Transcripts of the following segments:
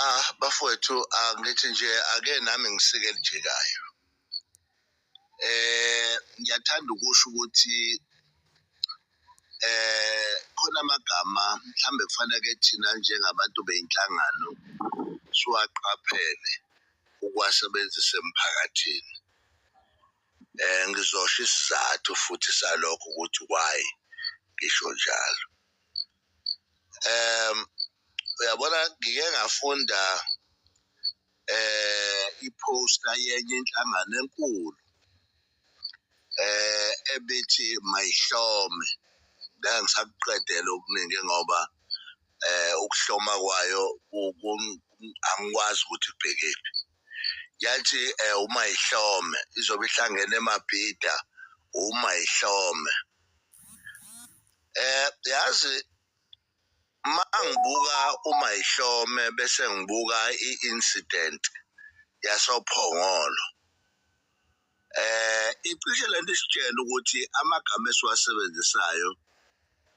Ah, bafowethu, angithi nje ake nami ngisike elijikayo. Ngiyathanda ukusho ukuthi khona amagama mhlambe kufanele thina njengabantu beyinhlangano siwaqaphele ukuwasebenzisa emphakathini. Ngizosho isizathu futhi salokho ukuthi why ngisho njalo. Uyabona, ngike ngafunda iposter yenye inhlangano enkulu ebithi mayihlome. Ngeke ngisakuqedela okuningi ngoba ukuhloma kwayo angikwazi ukuthi kubhekephi. Yathi uma ihlome izobe ihlangene emabhida, uma ihlome. Yazi, mangibuka uma ihlome bese ngibuka i-incident yasoPhongolo, icishe lento isitshela ukuthi amagama esiwasebenzisayo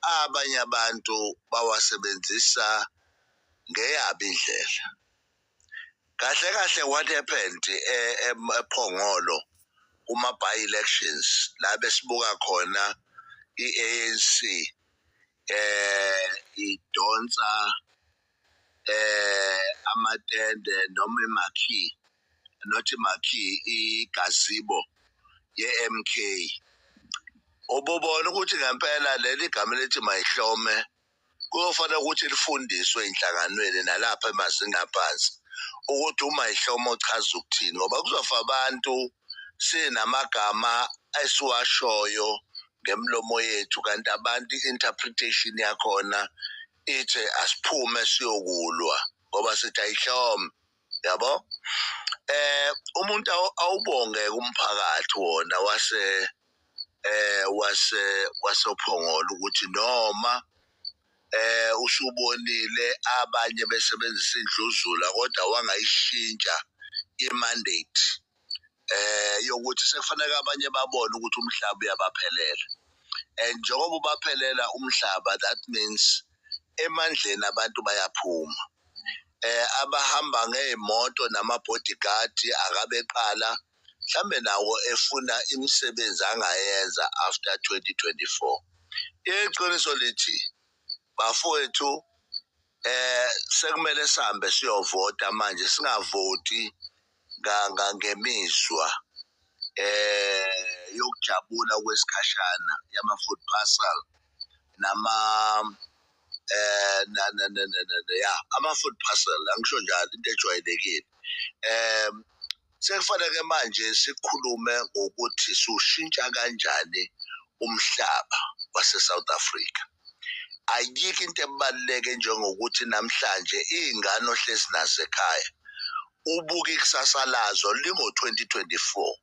abanye abantu bawasebenzisa ngeyabo indlela. Kahle kahle, what happened ePhongolo kuma by elections la besibuka khona iANC idonsa amatende noma imarquee, not imarquee, igazebo ye-MK, ububona ukuthi ngempela leli gama elithi mayihlome kuyofanele ukuthi lifundiswe enhlanganweni nalapha emazinga aphansi ukuthi uma ihlomo uchaza ukuthini, ngoba kuzofa abantu sinamagama esiwashoyo ngemlomo yethu, kanti abantu i-interpretation yakhona ithi asiphume siyokulwa ngoba sithi ayihlome, yabo. Umuntu awubonge kumphakathi wona wase wase wasoPhongolo ukuthi noma usubonile abanye besebenzisa indluzula, kodwa wangayishintsha imandate yokuthi sekufanele abanye babone ukuthi umhlaba uyabaphelela, and njengoba ubaphelela umhlaba, that means emandleni abantu bayaphuma. Abahamba ngey'moto nama-bodyguard akabeqala mhlambe nawo efuna imisebenzi angayenza after 2024. Iqiniso lithi, bafowethu, sekumele sihambe siyovota manje, singavoti ngemizwa yokujabula kwesikhashana yama food parcel nama na na na na ya ama food parcel, angisho njalo, into ejwayelekile. Sekufanele manje sikhulume ngokuthi siwushintsha kanjani umhlaba wase South Africa. Ayikho into ebaluleke njengokuthi namhlanje iy'ngane ohlezi nazo ekhaya ubuke ikusasa lazo lingo-2024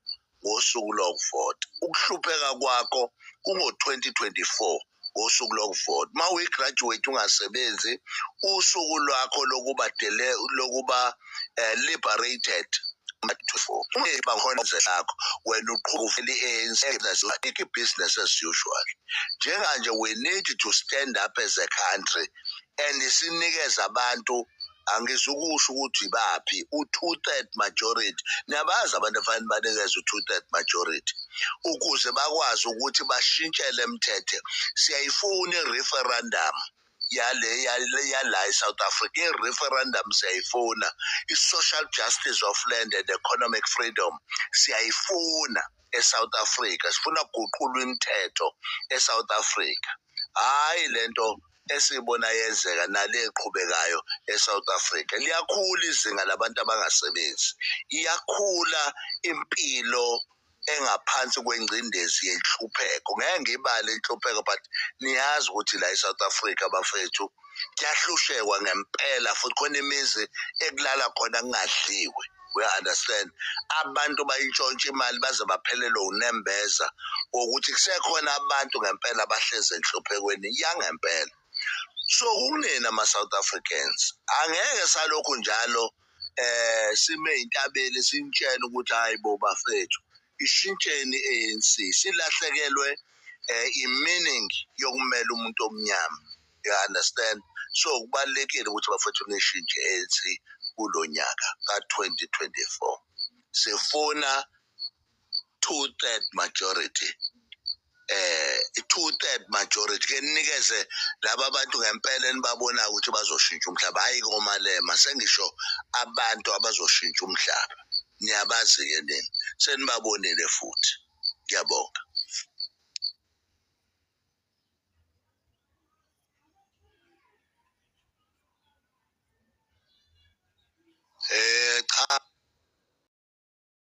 ngosuku lokuvota. Ukuhlupheka kwakho kungo-2024 ngosuku lokuvota. Uma uyi-graduate ungasebenzi, usuku lwakho lokuba dele lokuba liberated ungeba khona lakho wena uqhuba i-ANC, business as usual. Njenganje we need to stand up as a country and sinikeze abantu, angizukusho ukuthi baphi, u-2/3 majority. Niyabazi abantu afanele banikeze u-2/3 majority ukuze bakwazi ukuthi bashintshele emthetho. Siyayifuna i-referendum yale yala e-South Africa. I-referendum siyayifuna, i-social justice of land and economic freedom siyayifuna e-South Africa. Sifuna kuguqulwa imithetho e-South Africa, hhayi lento esiyibona yenzeka nale eqhubekayo e-South Africa. Liyakhula izinga labantu abangasebenzi, iyakhula impilo engaphansi kwengcindezi yenhlupheko. Ngeke ngibale inhlupheko, but niyazi ukuthi la e-South Africa, bafethu, kuyahlushekwa ngempela, futhi khona imizi ekulala khona kungadliwe. We understand abantu bayintshontsha imali baze baphelelwe unembeza wokuthi kusekhona abantu ngempela abahlezi enhluphekweni yangempela. So kunini ama-South Africans angeke salokhu njalo sime intabeni sinitshela ukuthi hayi bo bafethu, ishintsheni i-ANC, silahlekelwe i-meaning yokumela umuntu omnyama, you understand? So kubalulekile ukuthi, bafethu, nishintshe i-ANC. kulo nyaka ka-2024. Sifuna 2/3 majority, 2/3 majority ke nikeze laba bantu ngempela enibabona ukuthi bazoshintsha umhlaba, hayi koMalema. Sengisho abantu abazoshintsha umhlaba, niyabazi ke nini, senibabonile futhi. Ngiyabonga.